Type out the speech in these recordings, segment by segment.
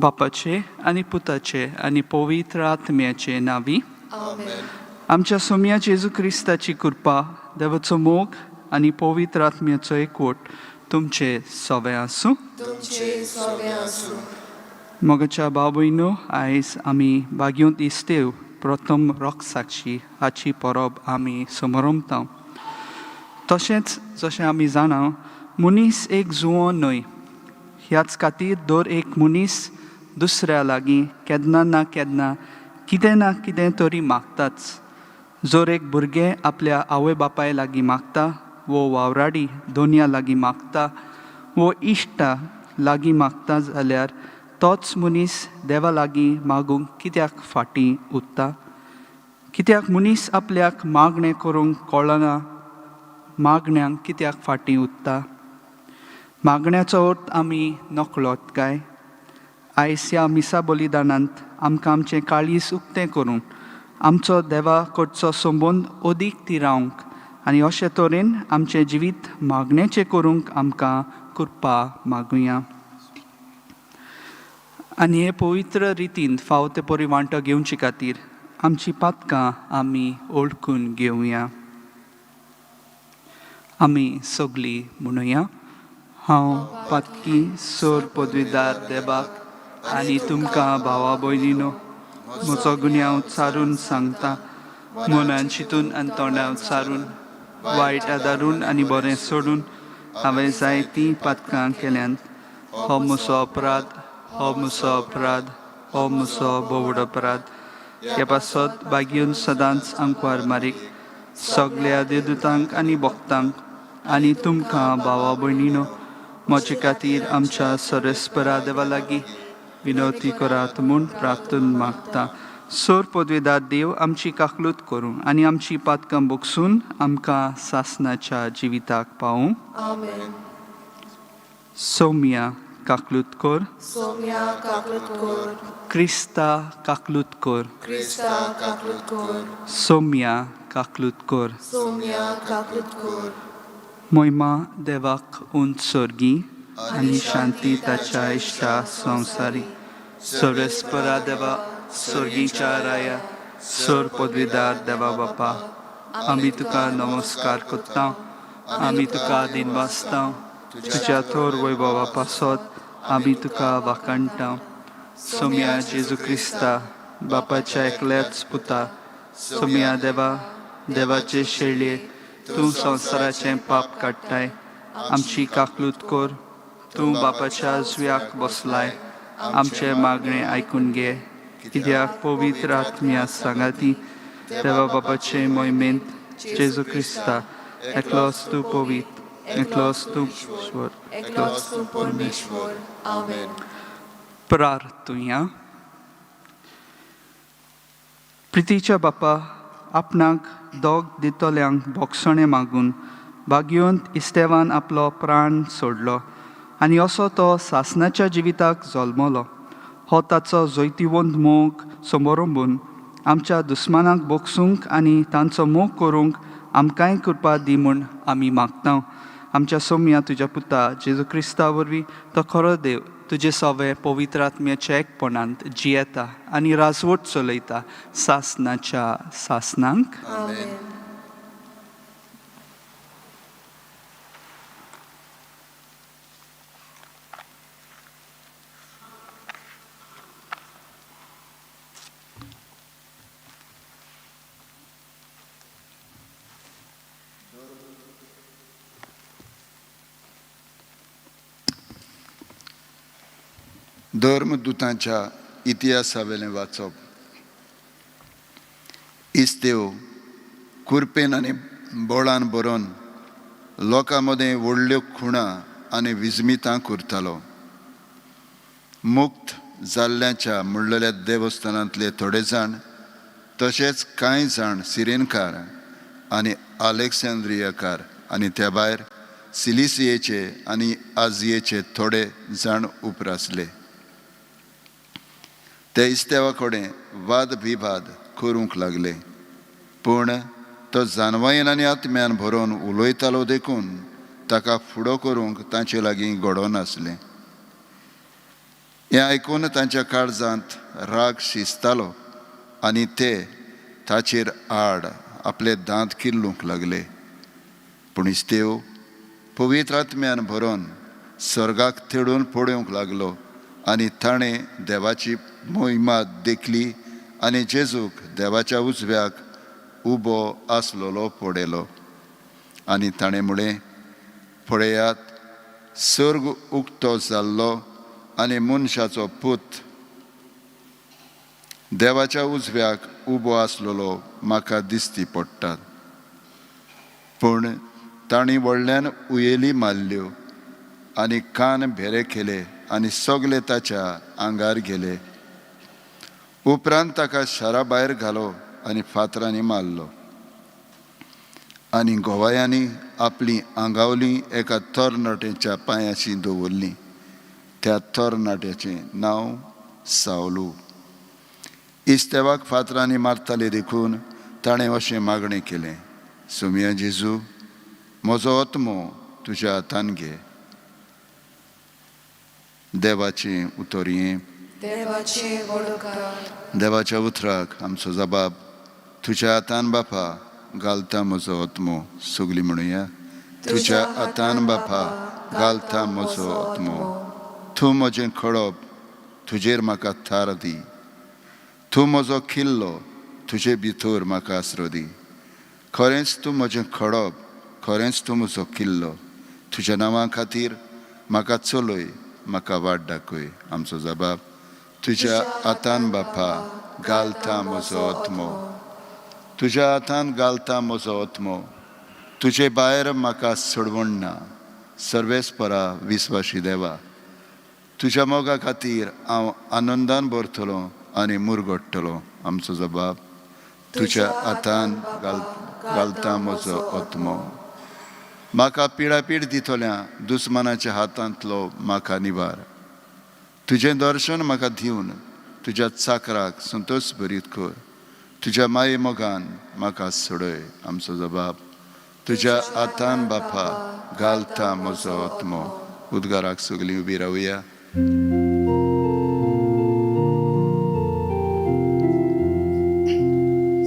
बापाचे आनी पुताचे आनी पवित्र आत्म्याचे नांवी. आमेन. आमच्या सोम्या जेजू क्रिस्ताची कृपा, देवाचो मोग आनी पवित्र आत्म्याचो एकवट तुमचे सवे आसूं. तुमचे सोवे आसूं. मोगाच्या भाव भयणो, आयज आमी बागयोंत इस्तेव प्रथम रोखसाक्षी हाची परब आमी समरमता. तशेंच जशें आमी जाणा, मनीस एक जुंवो न्हय. ह्याच खातीर दर एक मनीस दुसऱ्या लागीं केन्ना ना केन्ना कितें ना कितें तरी मागताच. जर एक भुरगें आपल्या आवय बापाय लागीं मागता वो वावराडी दोनया लागीं मागता वो इश्टा लागीं मागता जाल्यार तोच मनीस देवा लागीं मागूंक कित्याक फाटीं उरता? कित्याक मनीस आपल्याक मागणें करूंक कळना? मागण्यांक कित्याक फाटीं उरता? मागण्याचो अर्थ आमी नकळत काय? आयज ह्या मिसा बलिदानांत आमकां आमचें काळीज उक्तें करूंक, आमचो देवा कडचो संबंद अदीक तिरावंक आनी अशे तरेन आमचें जिवीत मागणेचें करूंक आमकां कृपा मागुया. आनी हे पवित्र रितीन फावो ते परी वांटो घेवचे खातीर आमची पातकां आमी ओळखून घेवया. आमी सगळीं म्हणुया, हांव पातकी सोर पदवीदार देवाक आनी तुमकां भावा भयणीनो म्हजो गुन्यांव सारून सांगता. मनान चिंतून आनी तोंडान सारून, वायट आदारून आनी बरें सोडून हांवें जायतीं पातकां केल्यांत. हो म्हजो अपराध, हो म्हजो अपराध, हो म्हजो बोवड अपराध. ह्या पासत बागीवन सदांच आंकवार मारीक, सगल्या देवदूतांक आनी भक्तांक आनी तुमकां भावा भयणीनो म्हजे खातीर आमच्या सरेस्परा देवा लागीं विनवती करात म्हूण प्रार्थन मागता. सोर पदवेदार देव आमची काकलूत करूं आनी आमची पातकां बोगसून आमकां सासनाच्या जिविताक पावूं. आमेन. सोम्या काकलूत कर. सोम्या काकलूत कर. क्रिस्ता काकलूत कर. क्रिस्ता काकलूत कर. सोम्या काकलूत कर. सोम्या काकलूत कर. मोहिमा देवाक उंच सोर्गी आनी शांती ताच्या इश्टा संवसारी. सर्वेस्परा देवा, सोर्गीच्या राया, सोर पदवीदार देवा बापा, आमी तुका नमस्कार करता, आमी तुका दिनवासता. तुज्या थोर वैभवा पासत आमी तुका वाखाणटा. सोम्या जेजू क्रिस्ता, बापाच्या एकल्याच पुता, सोम्या देवा, देवाचे शेळये, तूं संवसाराचें पाप काडटाय, आमची काकलूत कर. तूं बापाच्या जुव्याक बसलाय, आमचें मागणें आयकून घे. कित्याक पवित्र आत्म्या सांगाती देवा बापाचे मोहिमेंत जेजू क्रिस्ता, एकलोच तूं पवित्र, एकलोच तूं ईश्वर, एकलोच तूं परमेश्वर. आमेन. प्रार्थुया. प्रितीच्या बापा, आपणाक दोग दितल्यांक बोगसणें मागून बागयोंत इस्तेवान आपलो प्राण सोडलो आनी असो तो सासनाच्या जिविताक जल्मलो. हो ताचो जैतिवंत मोग समरंबून आमच्या दुस्मानाक बोगसूंक आनी तांचो मोग करूंक आमकांय कृपा दी म्हूण आमी मागता. आमच्या सोम्या तुज्या पुता जेजू क्रिस्ता वरवीं, तो खरो देव, तुजे सवे पवित्र आत्म्याच्या एकपणांत जियेता आनी राजवट चलयता सासनाच्या सासनांक. आमेन. धर्मदूतांच्या इतिहासावेलें वाचप. इस्तेव कुरपेन आनी बोळान बरोवन लोकां मदें व्हडल्यो खुणां आनी विजमितां करतालो. मुक्त जाल्ल्याच्या म्हणलेल्या देवस्थानांतले थोडे जाण तशेंच कांय जाण सिरेनकार आनी आलेक्सांद्रियाकार आनी त्या भायर सिलिसियेचे आनी आजियेचे थोडे जाण उपरासले. ते इस्तेवा कडेन वाद विवाद करूंक लागले, पूण तो जानवायेन आनी आत्म्यान भरोवन उलयतालो देखून ताका फुडो करूंक तांचे लागीं घडोनासलें. हें आयकून तांच्या काळजांत राग शिजतालो आनी ते ताचेर आड आपले दांत किल्लूंक लागले. पूण इस्तेव पवित्र आत्म्यान भरोन सर्गाक तेडून पळोवंक लागलो आनी ताणें देवाची मोहिमा देखली आनी जेजूक देवाच्या उजव्याक उबो आसलेलो पळयलो. आनी ताणें म्हळें, पळयात, सर्ग उक्तो जाल्लो आनी मनशाचो पूत देवाच्या उजव्याक उबो आसलेलो म्हाका दिसती पडटात. पूण तांणी व्हडल्यान उयेली मारल्यो आनी कान भेरे केले आनी सगले ताच्या आंगार गेले. उपरांत ताका शारा भायर घालो आनी फातरांनी मारलो. आनी गोवायांनी आपली आंगावली एका तरणाट्याच्या पांयाशी दवरली. त्या तरणाट्याचें नांव सावलू. इस्तेवाक फातरांनी मारताले देखून ताणें अशें मागणें केलें, सोमया जेजू, म्हजो आत्मो तुज्या हातान घे. देवाचें उतर हें. देवाचे वडकार. देवाच्या उतराक आमचो जबाब, तुज्या हातान बापा घालता म्हजो आत्मो. सगलीं म्हणुया, तुज्या हातान बापा घालता म्हजो आत्मो. तूं म्हजें खडप, तुजेर म्हाका थार दी. तूं म्हजो किल्लो, तुजे भितर म्हाका आसरो दी. खरेंच तूं म्हजें खडप, खरेंच तूं म्हजो किल्लो. तुज्या नांवा खातीर म्हाका चलय, म्हाका वाट दाखय. आमचो जबाब, तुज्या हातान बापा घालता म्हजो आत्मो. तुज्या हातान घालता म्हजो आत्मो. तुजे भायर म्हाका सोडवण ना. सर्वेस्परा विस्वाशी देवा, तुज्या मोगा खातीर हांव आनंदान भरतलो आनी मुरगडटलो. आमचो जबाब, तुज्या हातान घालता म्हजो आत्मो. म्हाका पिडापीड दितल्या दुस्मानाच्या हातांतलो म्हाका निवार. तुजें दर्शन म्हाका दिवन तुज्या चाकराक संतोश भरीत कर. तुज्या माये मोगान म्हाका सोडय. आमचो जबाब, तुज्या हातान बापा घालता म्हजो आत्मो. उद्गाराक सगलीं उबी रावया.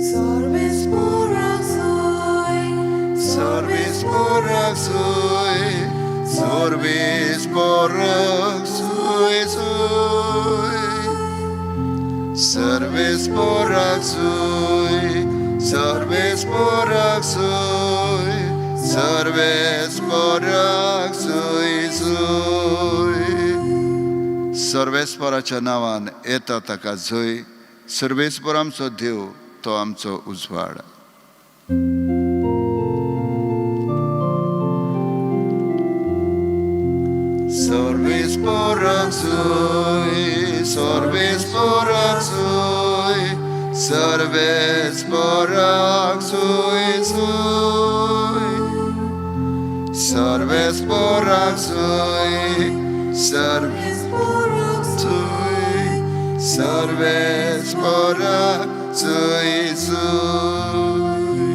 Sorbis porak sui, Sorbis porak sui, Sorbis porak sui sui. Sorbis porak sui, Sorbis porak sui, Sorbis porak sui sui. सर्वेस्पराच्या नांवान येता ताका जय. सर्वेस्पर आमचो देव, तो आमचो उजवाड. Sorbis porak sui, sorbis porak sui, sorbis porak sui sui. Sorbis porak sui, sorbis porak sui, sorbis porak sui sui.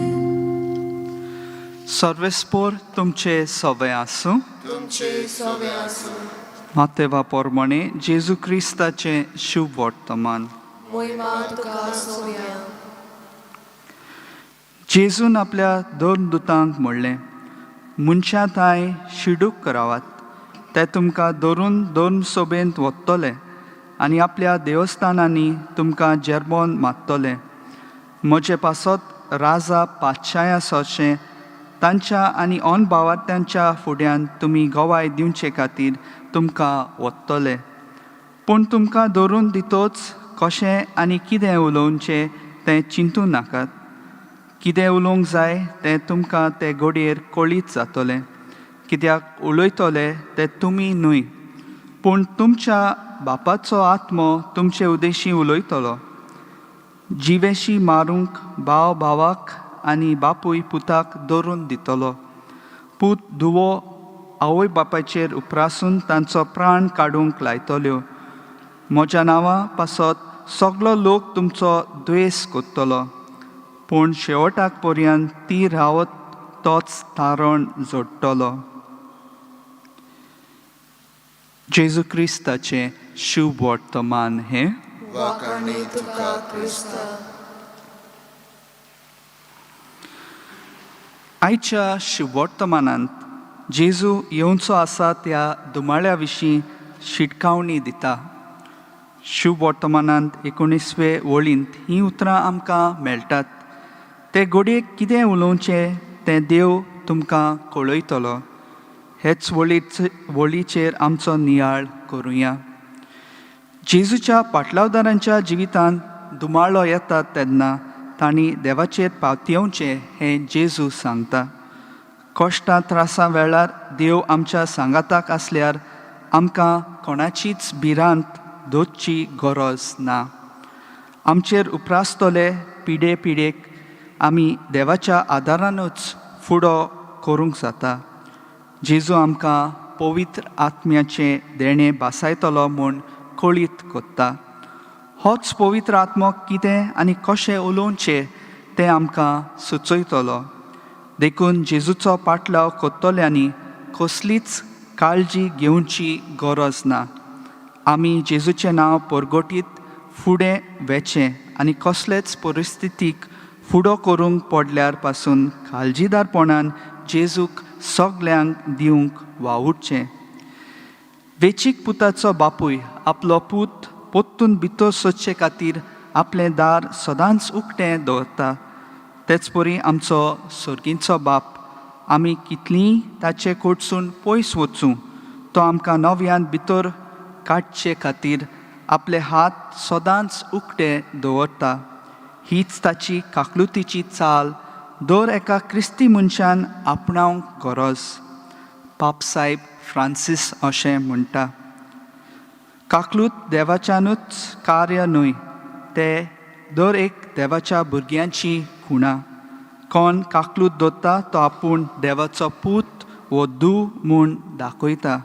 सर्वेस्पोर तुमचे सवे आसूं. तुमचे सवे आसूं. मातेवा पोरमणे जेजू क्रिस्ताचें शुभ वर्तमान. मोहिमा तुका सोम्या. जेजून आपल्या दोन दुतांक म्हणलें, मनशां थांय शिडूक करावात, ते तुमकां धरून दोन सोबेंत वतले आनी आपल्या देवस्थानांनी तुमकां जेरबोन मारतले. म्हजे पासत राजा पातशाया सोशें तांच्या आनी ऑन भावार्थ्यांच्या फुड्यान तुमी गवाय दिवचे खातीर तुमकां वतले. पूण तुमकां धरून दितोच कशें आनी कितें उलोवचें तें चिंतूं नाकात. कितें उलोवंक जाय तें तुमकां ते घडयेर कळीत जातलें. कित्याक उलयतले ते तुमी न्हय, पूण तुमच्या बापाचो आत्मो तुमचे उदेशी उलयतलो. जिवेशी मारूंक भाव भावाक आनी बापूय पुताक धरून दितलो. पूत धुवो आवय बापायचेर उप्रासून तांचो प्राण काडूंक लायतल्यो. म्हज्या नांवा पासत सगलो लोक तुमचो द्वेस करतलो, पूण शेवटाक पर्यंत ती रावत तोच तारण जोडटलो. जेजू क्रिस्ताचें शुभ वर्तमान हें. वाखाणी तुका क्रिस्ता. आयच्या शुभवर्तमानांत जेजू येवचो आसा त्या दुमाळ्या विशीं शिटकावणी दिता. शुभवर्तमानांत 19वे वळींत हीं उतरां आमकां मेळटात, ते घडयेक कितें उलोवचें तें देव तुमकां कळयतलो. हेच वळीचेर आमचो नियाळ करुया. जेजूच्या पाटलावदारांच्या जिवितांत दुमाळो येता तेन्ना तांणी देवाचेर पातयेवचें हें जेजू सांगता. कश्टां त्रासां वेळार देव आमच्या सांगाताक आसल्यार आमकां कोणाचीच भिरांत दवरची गरज ना. आमचेर उप्रासतले पिडे पिडेक आमी देवाच्या आदारानूच फुडो करूंक जाता. जेजू आमकां पवित्र आत्म्याचें देणें भासायतलो म्हूण कळीत कोत्ता. होच पवित्र आत्मो कितें आनी कशें उलोवचें तें आमकां सुचयतलो. देखून जेजूचो पाटलाव कोत्तल्यांनी कसलीच काळजी घेवची गरज ना. आमी जेजूचें नांव परगटीत फुडें वेचें आनी कसलेच परिस्थितीक फुडो करूंक पडल्यार पासून काळजीदारपणान जेजूक सगल्यांक दिवंक वावुरचें. वेचीक पुताचो बापूय आपलो पूत पोत्तून भितर सोदचे खातीर आपलें दार सदांच उकतें दवरता. तेच परी आमचो सर्गींचो बाप आमी कितलींय ताचे कडसून पयस वचूं तो आमकां नव्यान भितर काडचे खातीर आपले हात सदांच उकते दवरता. हीच ताची काकलुतीची चाल दर एका क्रिस्ती मनशान आपणावंक गरज. पापसाहेब फ्रांसीस अशें म्हणटा, काकलूत देवाच्यानूच कार्य न्हय, ते दर एक देवाच्या भुरग्यांची खुणा. कोण काकलूत दवरता तो आपूण देवाचो पूत वो धूव म्हूण दाखयता.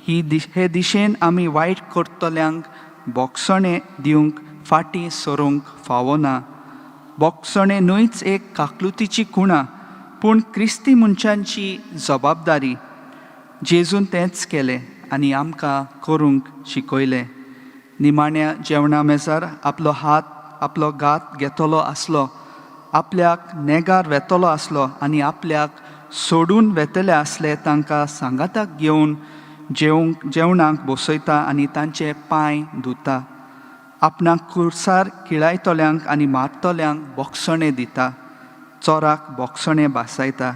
हे दिशेन आमी वायट करतल्यांक बोगसणें दिवंक फाटीं सरूंक फावना. बोगसणें न्हयच एक काकलुतीची खुणा, पूण क्रिस्ती मनशांची जबाबदारी. जेजून तेंच केलें आनी आमकां करूंक शिकयलें. निमाण्या जेवणा मेजार आपलो हात आपलो घात घेतलो आसलो, आपल्याक नेगार वेतलो आसलो आनी आपल्याक सोडून वेतले आसले तांकां सांगाताक घेवन जेवणाक बसयता आनी तांचे पांय धुता. आपणाक कुर्सार किळायतल्यांक आनी मारतल्यांक बोगसणें दिता, चोराक बोगसणें भासायता.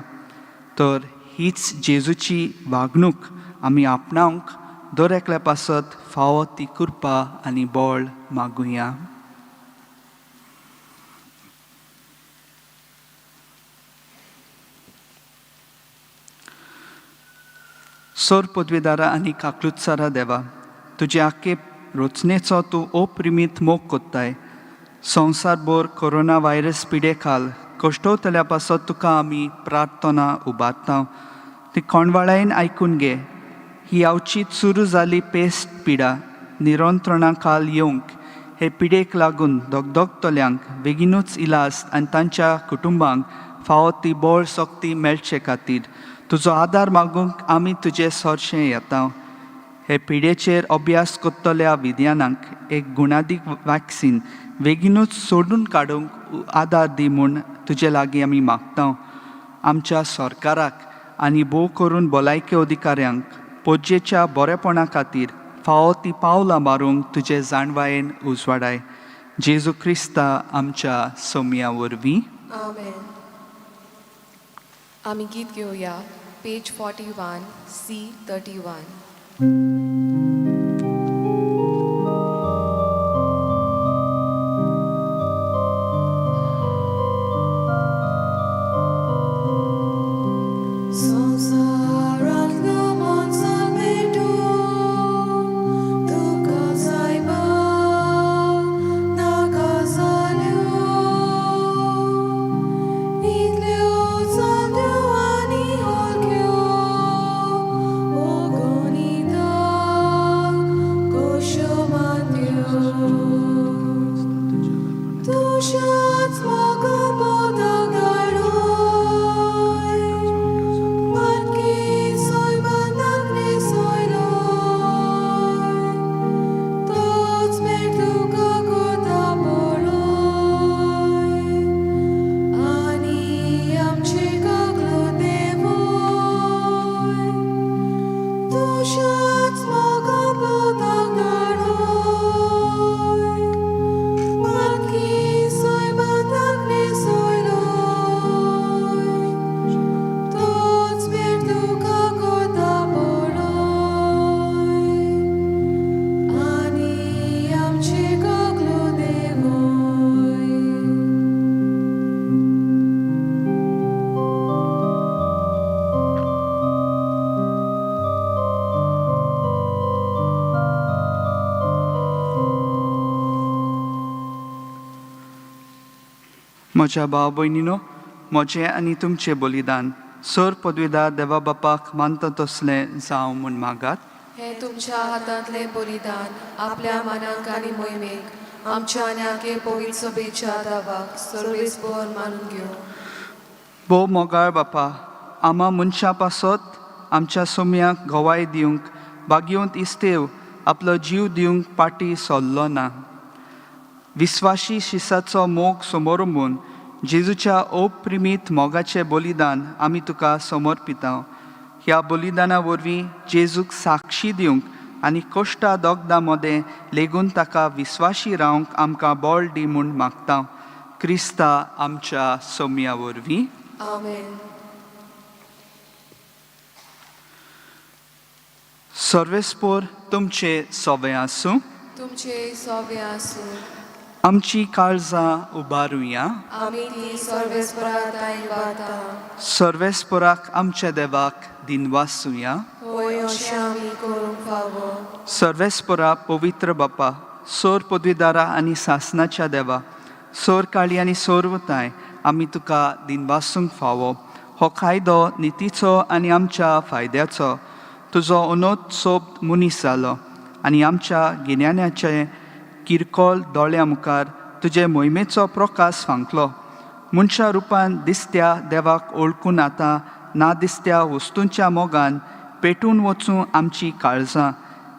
तर हीच जेजूची वागणूक आमी आपणावंक दर एकल्या पासत फावो ती कृपा आनी बळ मागुया. सोर पदवेदारा आनी काकलुत्सारा देवा, तुजे आखे रचनेचो तूं अप्रिमीत मोग कोत्ताय. संवसारभर कोरोना व्हायरस पिडे खाल कश्टवतल्या पासत तुका आमी प्रार्थना उबारता. ती कोणवाळायन आयकून घे. ही आवचीत सुरू जाली पेस्ट पिडा निरंत्रणा खाल येवंक हे पिडेक लागून दगदगतल्यांक बेगीनूच इलाज आनी तांच्या कुटुंबांक फावो ती बळ शक्ती मेळचे खातीर तुजो आदार मागूंक आमी तुजे सरशें येता. हे पिडेचेर अभ्यास करतल्या विज्ञानाक एक गुणादीक वॅक्सीन बेगीनूच सोडून काडूंक आदार दी म्हूण तुजे लागीं आमी मागता. आमच्या सरकाराक आनी भोव करून भलायकी अधिकाऱ्यांक पोजेच्या बरेपणा खातीर फावो ती पावलां मारूंक तुजे जाणवायेन उजवाडाय. जेजू क्रिस्ता आमच्या सोमया वरवीं. आमेन. आमी गीत घेवया पेज 41 C 31. संवसारांतलो मनसान भेटून तुका सायबा नाका जाल्यो, इतल्यो चांद्यो आनी हलक्यो अगणित. म्हज्या भाव भयणीनो, म्हजें आनी तुमचें बलिदान सर पदवीदार देवा बापाक मानता तसलें जावं म्हूण मागात. हे तुमच्या हातांतलें बलिदान आपल्या मनाक आनी मोहिमेक आमच्या आनी आगे पवित्र सभेच्या दावाक सर्वेस्पर मानून घेवं. भोव मोगाळ बापा, आमा मनशां पासत आमच्या सोम्याक गवाय दिवंक बागयोंत इस्तेव आपलो जीव दिवंक पाटी सरलो ना. विस्वाशी शिसाचो मोग समोरंबून जेजूच्या अप्रिमीत मोगाचें बलिदान आमी तुका समर्पिता. ह्या बलिदाना वरवीं जेजूक साक्षी दिवंक आनी कश्टा दोगदां मदें लेगून ताका विस्वाशी रावंक आमकां बळ दी म्हूण मागता, क्रिस्ता आमच्या सोम्या वरवीं. आमेन. सर्वेस्पोर तुमचे सोबें आसूं. तुमचे सोबे आसूं. आमची काळजां उबारुया. आमी ती सर्वेस्परा ताई वाता. सर्वेस्पोराक आमच्या देवाक दिनवासुया. होय, अशें आमी करूंक फावो. सर्वेस्पोरा, पवित्र बापा, सोर पदवीदारा आनी सासनाच्या देवा, सोर काळी आनी सोरवताय, आमी तुका दिनवासूंक फावो. हो कायदो नितीचो आनी आमच्या फायद्याचो. तुजो अनोत सोब मनीस जालो आनी आमच्या गिन्यानाचे किरकोळ दोळ्या मुखार तुजे मोहिमेचो प्रकाश फांकलो. मनशा रुपान दिसत्या देवाक ओळखून आतां ना दिसत्या वस्तूंच्या मोगान पेटून वचूं आमची काळजां.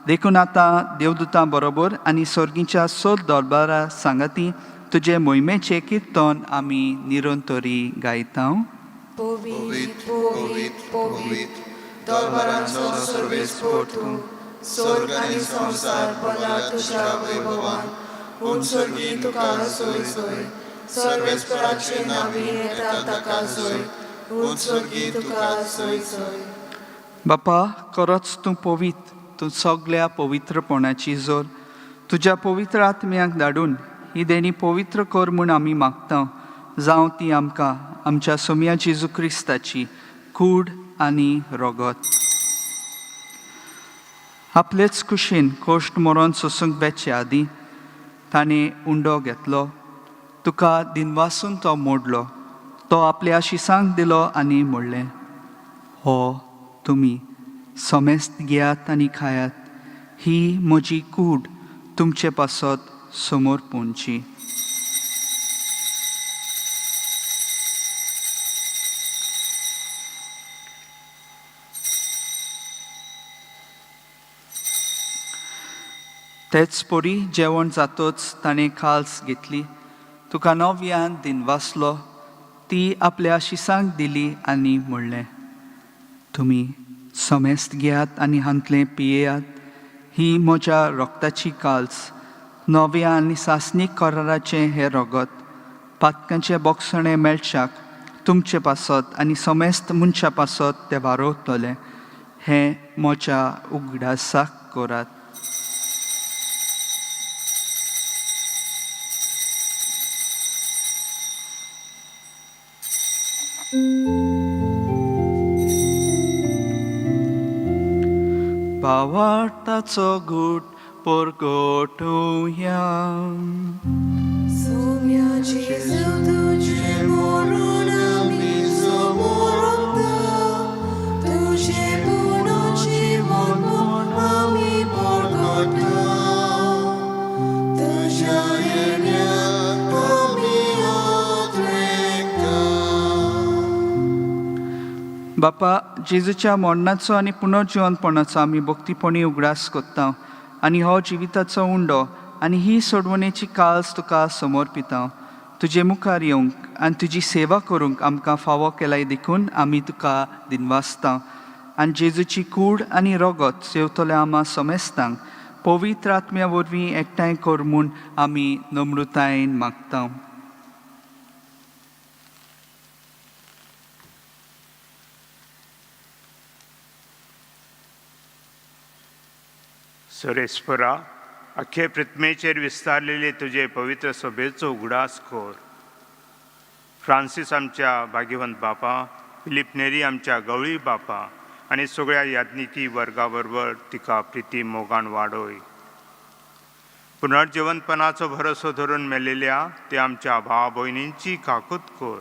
देखून आतां देवदूतां बरोबर आनी सर्गीच्या सोद दरबारा सांगाती तुजे मोहिमेचें किर्तन आमी निरंतरी गायता. पवित्र, पवित्र, पवित्र, दरबारांचो सर्वेस्पर तूं, स्वर्ग आनी संवसार भरला तुज्या वैभवान. उंचसर्गी तुका सोय सोय, सर्वेस्पराचे नांवी येता ताका सोय, उंचसर्गी तुका सोय सोय. बापा, खरोच तूं पवित्र, तूं सगल्या पवित्रपणाची जोर. तुज्या पवित्र आत्म्याक धाडून ही देणी पवित्र कर म्हूण आमी मागता, जावं ती आमकां आमच्या सोम्या जेजू क्रिस्ताची कूड आनी रगत. आपलेच कुशीन कोश्ट मरोन सोसूंक वेचे आदीं ताणें उंडो घेतलो, तुका दिनवासून तो मोडलो, तो आपल्या शिसांक दिलो आनी म्हणलें, हो तुमी समेस्त घेयात आनी खायात, ही म्हजी कूड तुमचे पासत समोर पोंची. तेच परी जेवण जातच ताणें काल्स घेतली, तुका नव्यान दिनवासलो, ती आपल्या शिसांक दिली आनी म्हणलें, तुमी समेस्त घेयात आनी हांतलें पियेयात, ही म्हज्या रक्ताची काल्स, नव्या आनी सासणीक कराराचें हें रगत, पातकांचें बोगसणें मेळच्याक तुमचे पासत आनी समेस्त मनशा पासत तें वारोवतलें. हें म्हज्या उगडासाक करात. भावार्थाचो घूट परगटुया. सोम्या जेजू, तुजें मरण आमी समोरता, तुजें पुनर्जीवन म्हूण आमी परगटा, तुज्या येण्याक आमी आत्रेकता. बापा, जेजूच्या मरणाचो आनी पुनर्जिवनपणाचो आमी भक्तीपणी उगडास करता आनी हो जिविताचो उंडो आनी ही सोडवणेची काल्स तुका समर्पिता. तुजे मुखार येवंक आनी तुजी सेवा करूंक आमकां फावो केलाय देखून आमी तुका दिनवासता. आनी जेजूची कूड आनी रगत सेवतल्या आमा समेस्तांक पवित्र आत्म्या वरवीं एकठांय कर म्हूण आमी नम्रतायेन मागता. सरेस्परा, अख्खे पृथ्वेचेर विस्तारलेले तुजे पवित्र सभेचो उगडास कर. फ्रांसीस आमच्या भाग्यवंत बापा, फिलीप नेरी आमच्या गवळी बापा आनी सगळ्या याज्ञिकी वर्गा बरोबर तिका प्रिती मोगान वाडोय. पुनर्जिवंतपणाचो भरोसो धरून मेलेल्या ते आमच्या भाव भयणींची काकूत कर.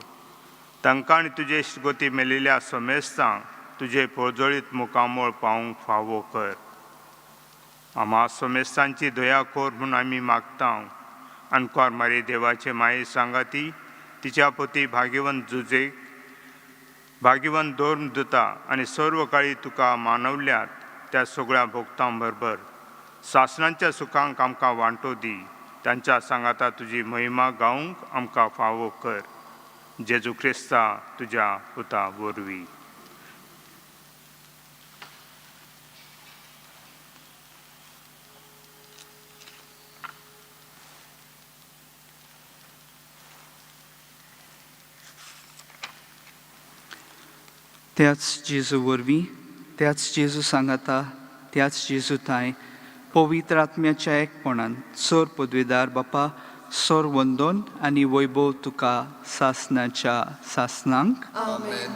तांकां आनी तुजे गोती मेलेल्या समेस्तांक तुजे पोळजळीत मुखामळ पावूंक फावो कर. आमा समेस्तांची दया कर म्हूण आमी मागता. आनकोर मारी देवाचे माये सांगाती तिच्या पती भाग्यवंत जुजेक भाग्यवंत धर्म दिता आनी सर्व काळी तुका मानवल्यात त्या सगळ्या भोगतां बरोबर सासणांच्या सुखांक आमकां वांटो दी. तांच्या सांगाता तुजी महिमा गावंक आमकां फावो कर. जेजू क्रिस्ता तुज्या पुता वरवीं. त्याच जेजू वरवीं, त्याच जेजू सांगाता, त्याच जेजू थांय पवित्र आत्म्याच्या एकपणान सोर पदवेदार बापा, सोर वंदोन आनी वैभव तुका सासनाच्या सासनांक. आमेन.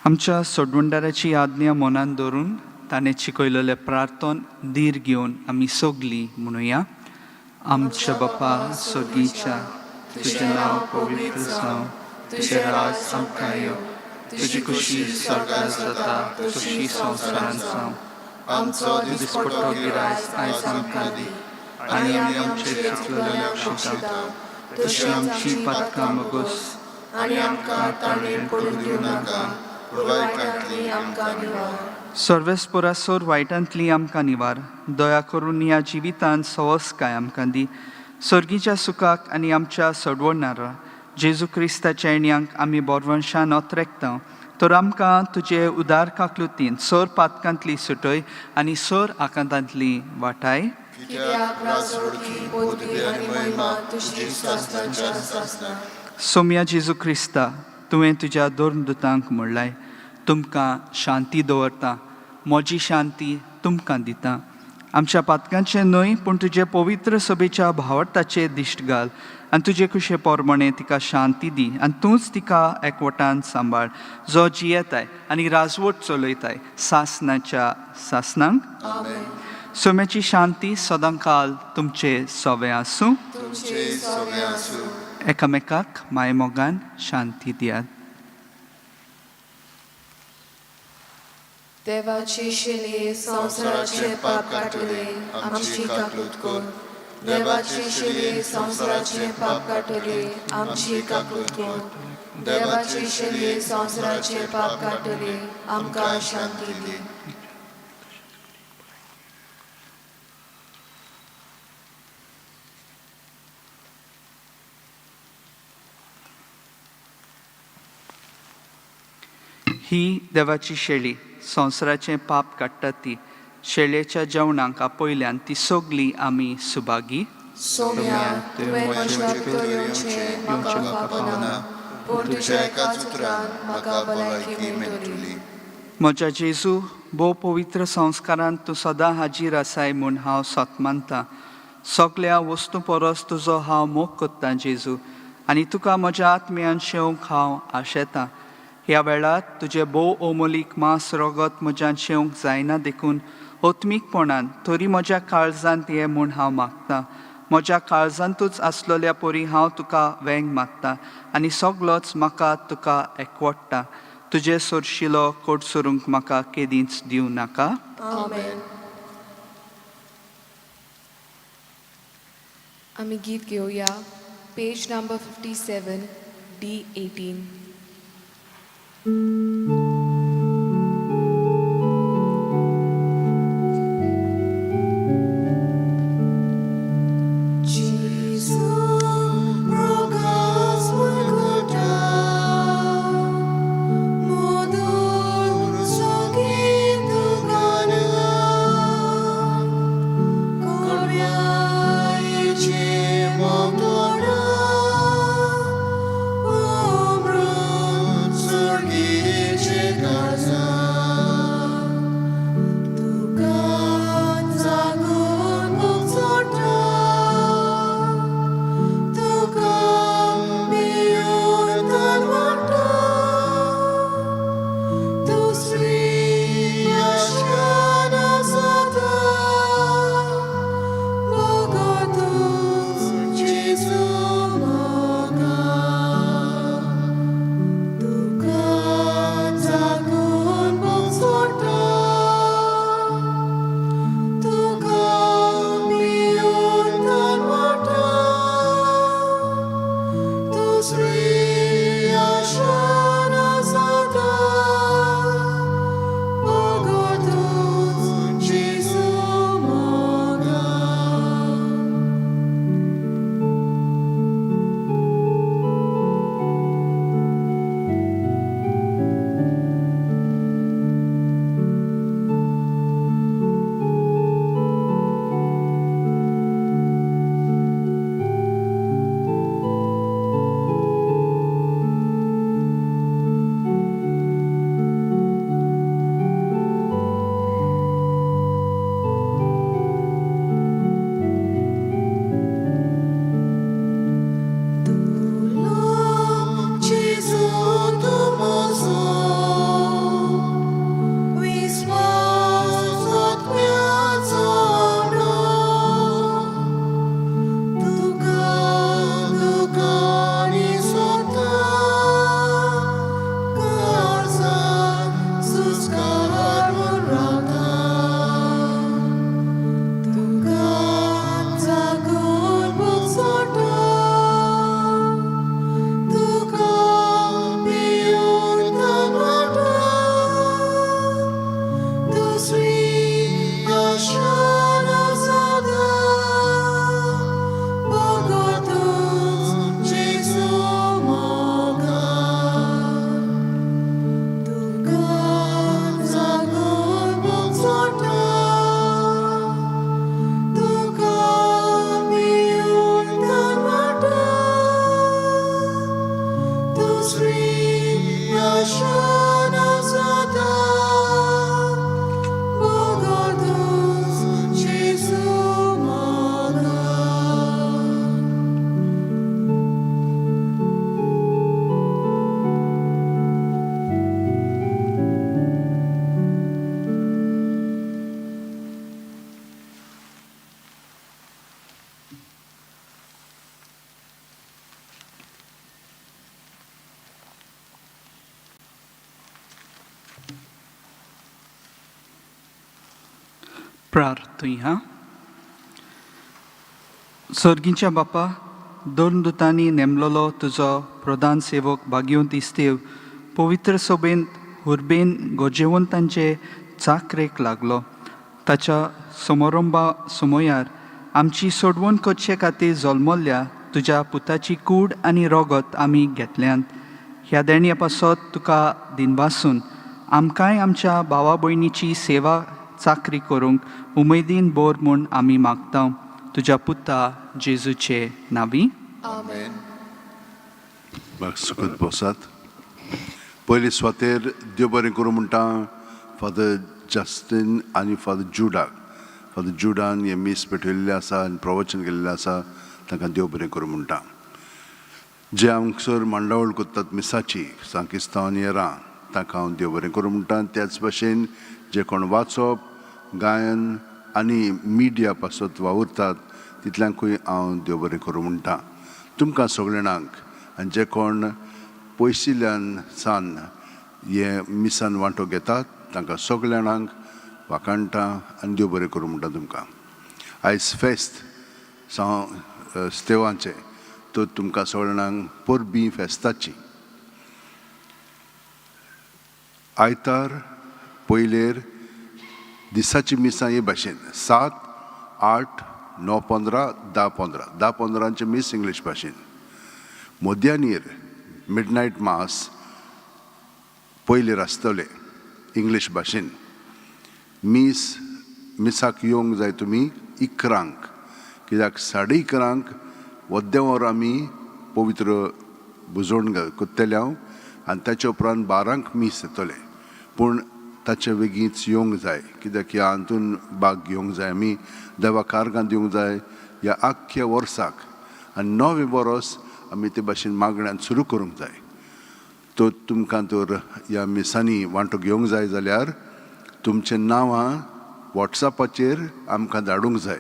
आमच्या सोडवणदाराची आज्ञा मनान धरून ताणें शिकयलेलें प्रार्थन धीर घेवन आमी सगलीं म्हणुया. आमच्या बापा सोगीच्या, तुजें नांव पवित्र जावं, तुजें राज आमकां यो, तुजी खुशी स्वर्गार जाता तशी संवसारांत जावं. आमचो दिसपट्टो गिरायस आयज आमकां दी आनी आमी आमचे चुकलेल्यांक शिता तशी आमची पातकां मगोस आनी आमकां ताणें पडून दिवं नाका, पूण वायटांतली आमकां निवार. सर्वेस्पोरासोर वायटांतली आमकां निवार. दया करून ह्या जिवितांत सवसकाय आमकां दी. सर्गीच्या सुखाक आनी आमच्या सडवणारा जेजू क्रिस्ताच्या येण्यांक आमी बोरवंशान अत्रेकता. तर आमकां तुजे उदार काकलुतीन सर पातकांतली सुटय आनी सर आकांतांतली वाटाय. कित्याक राजवडकी, पदवी आनी महिमा तुजी सासणाच्या सासणाक. सोम्या जेजू क्रिस्ता, तुवें तुज्या धर्मदुतांक म्हणलाय, तुमकां शांती दवरता, म्हजी शांती तुमकां दिता. आमच्या पातकांचें न्हय पूण तुजे पवित्र सभेच्या भावार्थाचेर दिश्ट घाल आनी तुजे कुशे पोरमणे तिका शांती दी आनी तूंच तिका एकवटान सांबाळ, जो जियेताय आनी राजवट चलयताय सासनाच्या सासनांक. आमेन. सोम्याची शांती सदांकाल तुमचे सवे आसूं. तुमचे सगळे आसूं. एकामेकाक मायमोगान शांती दियात. देवाची शिली संवसाराचे पाप काडटले, आमची काकूत कर. देवाची शिली संवसाराचे पाप काडटले, आमची काकूत कर. देवाची शिली संवसाराचे पाप काडटले, आमकां शांती दी. ही देवाची शेळी संवसाराचें पाप काडटा ती. शेळयेच्या जेवणाक आपयल्यान ती सगली आमी सुभागी. सोम्या, तुवें म्हज्या भितर येवचें म्हाका फावना, पूण तुज्या एकाच उतरान म्हाका भलायकी मेळटली. म्हज्या जेजू, भोव पवित्र संस्कारांत तूं सदां हाजीर आसाय म्हूण हांव सत मानतां. सगल्या वस्तू परस तुजो हांव मोग करतां जेजू, आनी तुका म्हज्या आत्म्यान शेवंक हांव आशेतां. ह्या वेळार तुजें भोव अमोलीक मांस रगत म्हज्यान शेवंक जायना देखून आत्मीकपणान तरी म्हज्या काळजांत ये म्हूण हांव मागतां. म्हज्या काळजांतूच आसलेल्या परी हांव तुका वेंग मागता आनी सगलोच म्हाका तुका एकवडटा. तुजे सोरशिलो कोट सोरूंक म्हाका केदींच दिवं नाका. आमेन. आमी गीत घेवया. पेज नंबर 57, D18. प्रार्थुया. सर्गीच्या बापा, दोन दुतांनी नेमलोलो तुजो प्रधान सेवक भाग्यवंत इस्तेव पवित्र सभेंत हुर्बेन गरजेवंतांचे चाकरेक लागलो. ताच्या समारंभा समयार आमची सोडवण करचे खातीर जल्मल्ल्या तुज्या पुताची कूड आनी रगत आमी घेतल्यात. ह्या देण्या पासत तुका दिनवासून आमकांय आमच्या भावा भयणीची सेवा चाकरी करूंक उमेदीन बोर म्हूण आमी मागता, तुज्या पुता जेजूचे नांवी. आमेन. सुखद बसात. पयले सुवातेर देव बरें करूं म्हणटा फादर जस्टीन आनी फादर जुडाक. फादर जुडान हें मीस पेटयल्लें आसा आनी प्रवचन केल्लें आसा, तांकां देव बरें करूं म्हणटा. जे हांगसर मांडावळ करतात मिसाची, सांकिस्तांव आनी हेरां, तांकां हांव देव बरें करूं म्हणटा. त्याच भाशेन जे कोण वाचप, गायन आनी मिडिया पासत वावुरतात, तितल्यांकूय हांव देव बरें करूं म्हणटा. तुमकां सगळे जाणांक आनी जे कोण पयशिल्ल्यान सान हे मिसान वांटो घेतात, तांकां सगल्या जाणांक वाखाणटा आनी देव बरें करूं म्हणटा तुमकां. आयज फेस्त सांव स्तेवांचें, तर तुमकां सगल्या जाणांक परबीं फेस्ताची. आयतार पयलेर दिसाची मिसां हे भाशेन: 7, 8, 9:15, 10:15. 10:15चें मीस इंग्लीश भाशेन. मध्यानीर मिडनायट मास पयलेर आसतलें इंग्लीश भाशेन. मीस मिसाक येवंक जाय तुमी 11ंक, कित्याक 11:30क वद्दें आमी पवित्र भुजवण करतले हांव आनी ताच्या उपरांत 12ंक मीस येतलें. पूण ताचे बेगीच येवंक जाय, कित्याक ह्या हातून भाग घेवंक जाय आमी, देवा कारगां दिवंक जाय ह्या आख्ख्या वर्साक आनी नवें वरोस आमी ते भाशेन मागण्यान सुरू करूंक जाय. तर तुमकां तर ह्या मिसांनी वांटो घेवंक जाय जाल्यार तुमचें नांवां वॉट्सॅपाचेर आमकां धाडूंक जाय.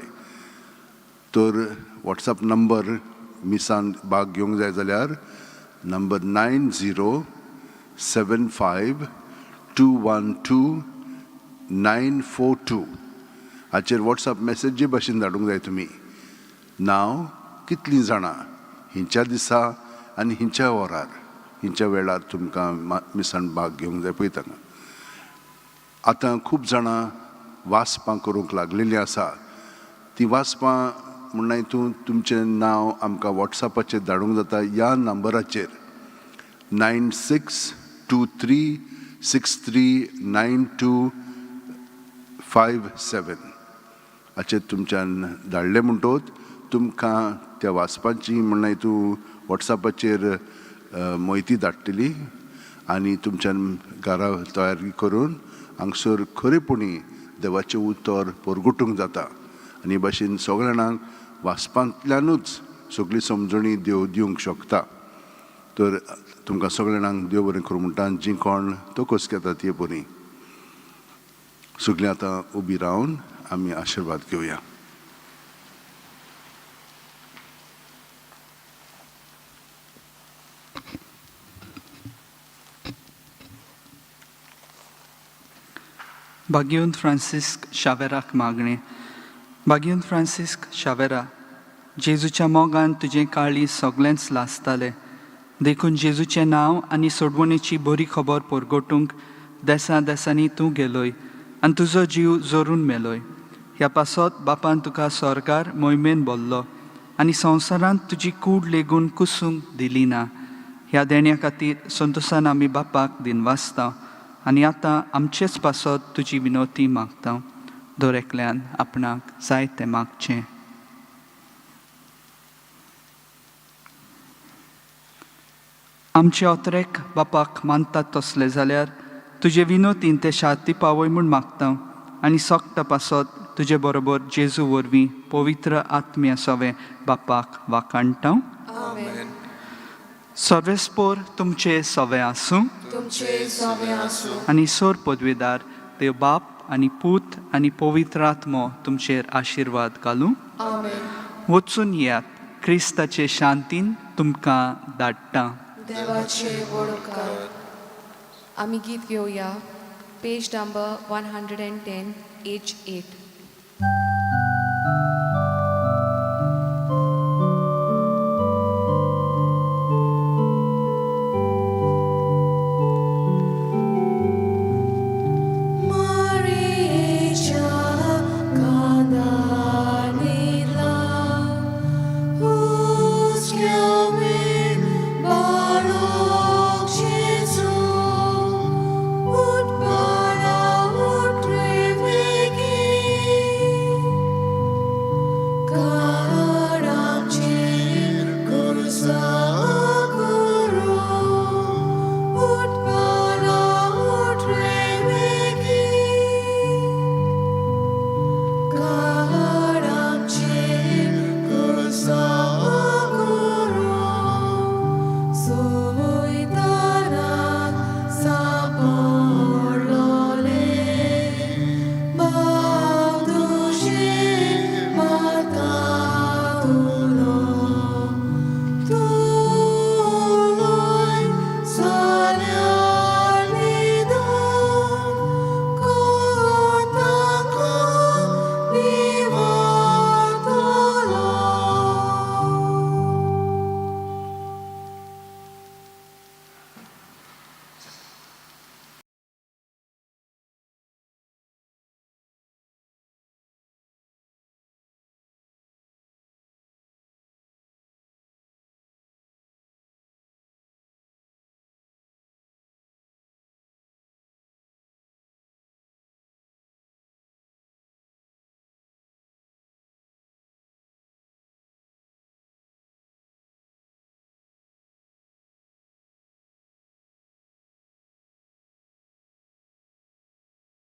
तर वॉट्सॅप नंबर मिसान भाग घेवंक जाय जाल्यार नंबर 9075212942. हाचेर वॉट्सॅप मॅसेजी भाशेन धाडूंक जाय तुमी नांव, कितलीं जाणां, हिंच्या दिसा आनी हिंच्या वरार, हिंच्या वेळार तुमकां मिसान भाग घेवंक जाय पळय तांकां. आतां खूब जाणां वाचपां करूंक लागलेलीं आसा. ती वाचपां म्हणना, हितून तुमचें नांव आमकां वॉट्सॅपाचेर धाडूंक जाता ह्या नंबराचेर: 9623639257. हाचेर तुमच्यान धाडलें म्हणटोच तुमकां त्या वाचपाची म्हणना तूं वॉट्सॅपाचेर म्हायती धाडटली आनी तुमच्यान घरा तयारी करून हांगसर खरेपणी देवाचें उतर परगटूंक जाता. आनी हे भाशेन सगळ्या जाणांक वाचपांतल्यानूच सगळी समजणी देव दिवंक शकता. तर तुमकां सगळ्या जाणांक देव बरें करूं म्हणटा. जीं कोण तोकोस घेता ती बरी. सगळीं आतां उबी रावन आमी आशिर्वाद घेवया. भाग्यवंत फ्रांसिस्क शावेराक मागणें. भाग्यवंत फ्रांसिस्क शावेरा, जेजूच्या मोगान तुजें काळीज सगळेंच लासतालें. देखून जेजूचें नांव आनी सोडवणेची बरी खबर परगटूंक देसा देसांनी तूं गेलोय आनी तुजो जीव जोरून मेलोय. ह्या पासत बापान तुका स्वर्गार मोहिमेन भरलो आनी संवसारांत तुजी कूड लेगून कुसूंक दिली ना. ह्या देण्या खातीर संतोसान आमी बापाक दिनवासता आनी आतां आमचेच पासत तुजी विनवती मागता. दर एकल्यान आपणाक जाय तें मागचें. आमचे अत्रेक बापाक मानतात तसले जाल्यार तुजे विनोतीन ते शांती पावय म्हूण मागता आनी सोगता पासत तुजे बरोबर जेजू वरवीं पवित्र आत्म्या सवें बापाक वाखाणटा. आमेन. सर्वेस्पोर तुमचे सवे आसूं. तुमचे सवे आसूं. आनी सोर पदवेदार देव बाप आनी पूत आनी पवित्र आत्मो तुमचेर आशिर्वाद घालूं. आमेन. वचून येयात. क्रिस्ताचे शांतीन तुमकां धाडटा. देवाचे व्हड उपकार. आमी गीत घेवया, page number 110, H 8.